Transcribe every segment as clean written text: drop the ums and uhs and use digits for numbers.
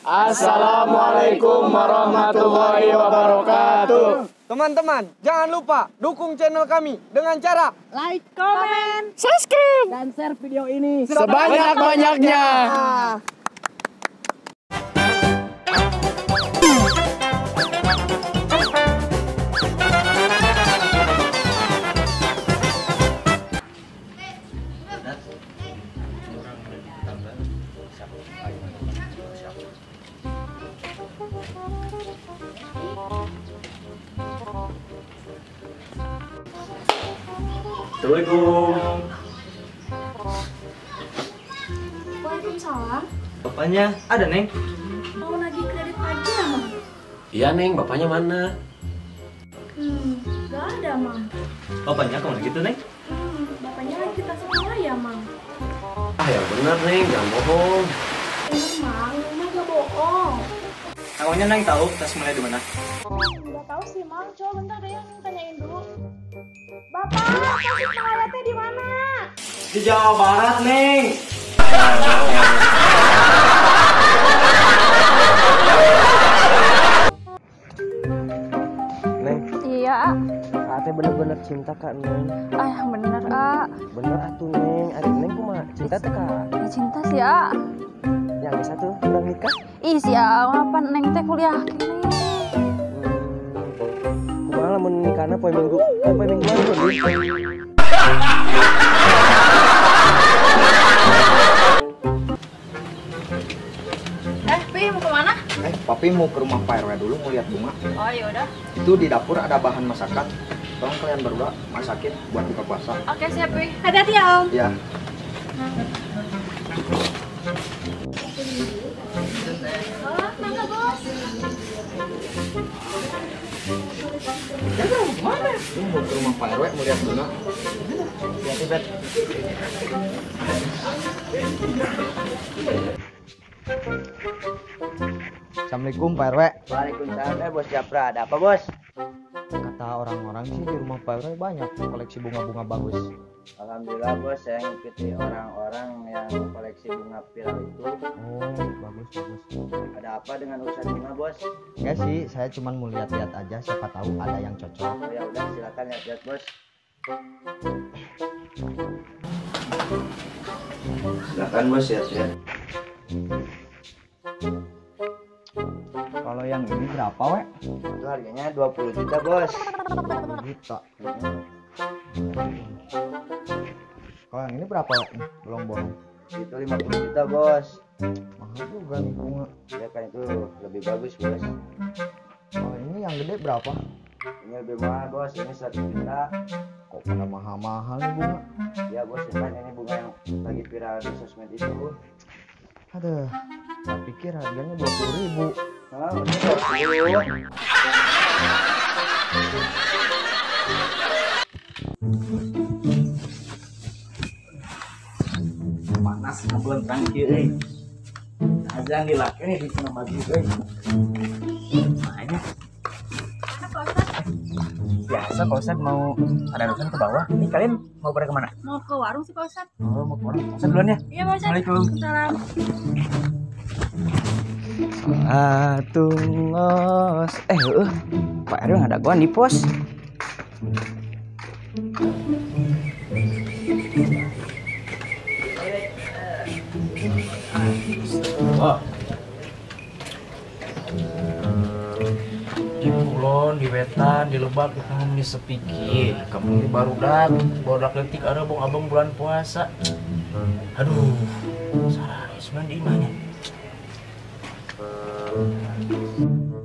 Assalamualaikum warahmatullahi wabarakatuh. Teman-teman, jangan lupa dukung channel kami dengan cara like, comment, subscribe, dan share video ini sebanyak-banyaknya. Assalamualaikum. Waalaikumsalam. Bapaknya ada, Neng? Mau nagih kredit pagi ya, Mang? Iya, Neng. Bapaknya mana? Gak ada, Mang. Bapaknya kemana gitu, Neng? Bapaknya lagi kita sekolah ya, Mang. Ah, yang bener, Neng. Jangan bohong. Bener, Mang. Mama gak bohong. Emangnya Neng tahu tas mulai di mana? Gak tahu sih, Mang. Coba bentar deh, Neng tanyain dulu. Bapak, Tasikmalaya teh di mana? Di Jawa Barat, Neng. Neng. Iya. Ate bener-bener cinta kak Neng. Ah, yang bener, A. Bener atuh, Neng. Adik Neng kumaha? Cinta teh kak? Ya, cinta sih, A. Yang satu udah nikah? Ih, si A, apa Neng teh kuliah kini. Kumaha lamun nikahna poe Minggu? Poe Minggu mah. Pi, mau kemana? Papi mau ke rumah Pak RW dulu, mau lihat bunga. Oh, yaudah. Itu di dapur ada bahan masakan. Tolong kalian berdua masakin buat buka puasa. Oke, siap, Pi. Hati-hati ya, Om. Iya. Oh, mangga, Bos. Mana? Ini mau ke rumah Pak RW mau lihat bunga. Hati-hati, Bet. Assalamualaikum Pak RW. Waalaikumsalam, Bos Japra. Ada apa, Bos? Kata orang-orang sih di rumah Pak RW banyak koleksi bunga-bunga bagus. Alhamdulillah, Bos, saya ngikuti orang-orang yang koleksi bunga viral itu. Oh, bagus, bagus. Ada apa dengan urusan bunga, Bos? Enggak sih, saya cuma mau lihat-lihat aja, siapa tahu ada yang cocok. Oh, ya udah, silakan lihat-lihat, Bos. Silakan, Bos, lihat-lihat. Kalau yang ini berapa, we? Itu harganya 20 juta, Bos. 20 juta. Kalau yang ini berapa, we? Bolong-bolong. Itu 50 juta, Bos. Mahal juga nih bunga. Ya kan itu lebih bagus, Bos. Kalau ini yang gede berapa? Ini lebih mahal, Bos. Ini 1 juta. Kok pada mahal-mahal nih bunga? Ya, Bos, kan ini bunga yang lagi viral di sosmed itu. Aduh, saya pikir harganya 20.000. Ah, ini 20. Panas ngebelentang kieu euy. Azan dilake di cenah baju euy. Makanya. Biasa Pak Ustad mau ada urusan ke bawah. Ini kalian mau pada kemana? Mau ke warung sih Pak Ustad. Oh, mau ke warung. Pak Ustad duluan ya? Iya Pak Ustad. Assalamualaikum. Waalaikumsalam. Salatullah. Pak RW ada gua di pos. Oh. Di kulon, di wetan, di lebak, di kampung di sepiki, kampung di barudak, barudak letik ada bong abang bulan puasa. Aduh, sararis man di imahnya.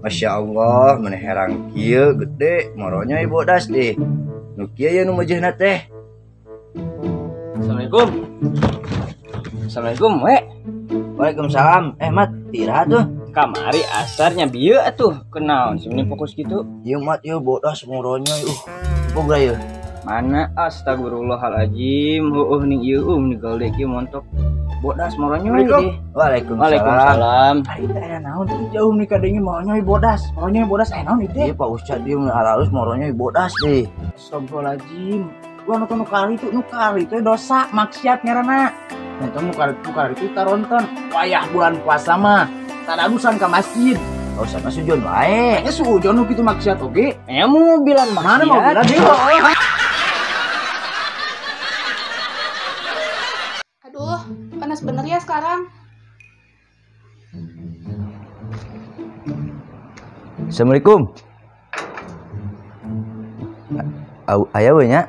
Masya Allah, mana herang kieu gede, moronya ibu das deh. Nu kieu ya nu mejehna teh. Assalamualaikum. Assalamualaikum, we. Waalaikumsalam. Mat, tira tuh. Kamari asarnya bieu atuh. Kenaon sih ini fokus gitu? Ieu mat, ieu bodas moronya. Boga ieu. Mana astagfirullahaladzim. Heueuh ning ieu ning galdek ieu montok. Bodas moronya we. Waalaikumsalam. Waalaikumsalam. Ari teh aya naon teh jauh nih kadenge moronya bodas. Moronya bodas aya naon ieu teh? Ieu Pak Ustad ieu halus moronya bodas deh. Astagfirullahaladzim. Lu anu nu kali itu nu kali itu dosa maksiat ngaranna. Nonton nu kali itu taronton. Wayah bulan puasa mah. Tadarusan ka masjid. Gak usah masuk sujon wae. Nya sujon nu kitu maksiat oge. Ya mobilan maksiat. Mana mobilan dia? Aduh, panas bener ya sekarang. Assalamualaikum. Aya we nya.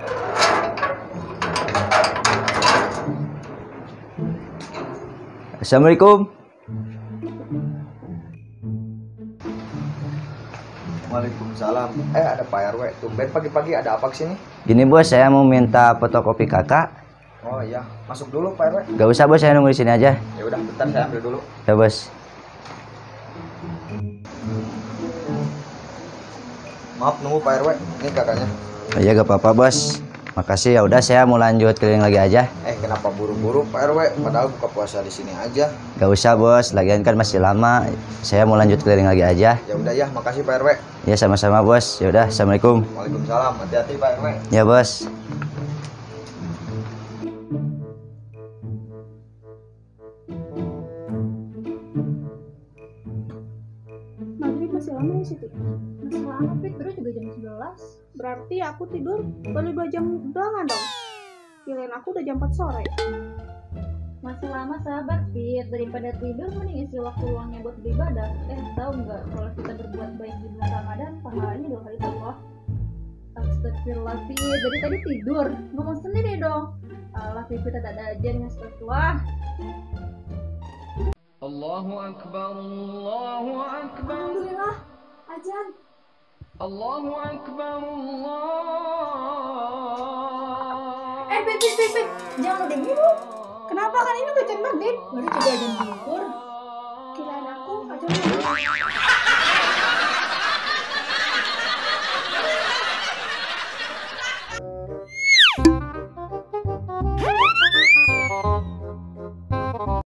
Assalamualaikum. Waalaikumsalam. Ada Pak RW. Tumben pagi-pagi ada apa kesini? Gini bos, saya mau minta fotokopi kakak. Oh iya, masuk dulu Pak RW. Gak usah bos, saya nunggu di sini aja. Ya udah, bentar saya ambil dulu. Ya bos. Maaf nunggu Pak RW, ini kakaknya. Oh, iya gak apa-apa bos. Makasih, ya udah saya mau lanjut keliling lagi aja. Kenapa buru-buru Pak RW? Padahal buka puasa di sini aja. Gak usah bos, lagian kan masih lama. Saya mau lanjut keliling lagi aja. Ya udah ya, makasih Pak RW. Ya sama-sama bos. Ya udah, assalamualaikum. Waalaikumsalam. Hati-hati Pak RW. Ya bos. Maghrib masih lama ya Siti? Masih lama, Pit. Baru juga jam 11. Berarti aku tidur baru 2 jam doangan dong. Kirain aku udah jam 4 sore. Masih lama sabar, Pit. Daripada tidur mending isi waktu luangnya buat beribadah. Tahu nggak kalau kita berbuat baik di bulan Ramadan, pahalanya 2 kali lipat. Astagfirullah, Pit. Dari tadi tidur. Ngomong sendiri dong. Alah, Pipit ada aja nih, astagfirullah. Allahu Akbar, Allahu Akbar. Alhamdulillah, azan. Allahu Akbar, Allah. Pit, Pit, Pit, jangan udah minum. Kenapa kan ini udah jam maghrib? Baru juga jam zuhur. Kirain aku azan maghrib.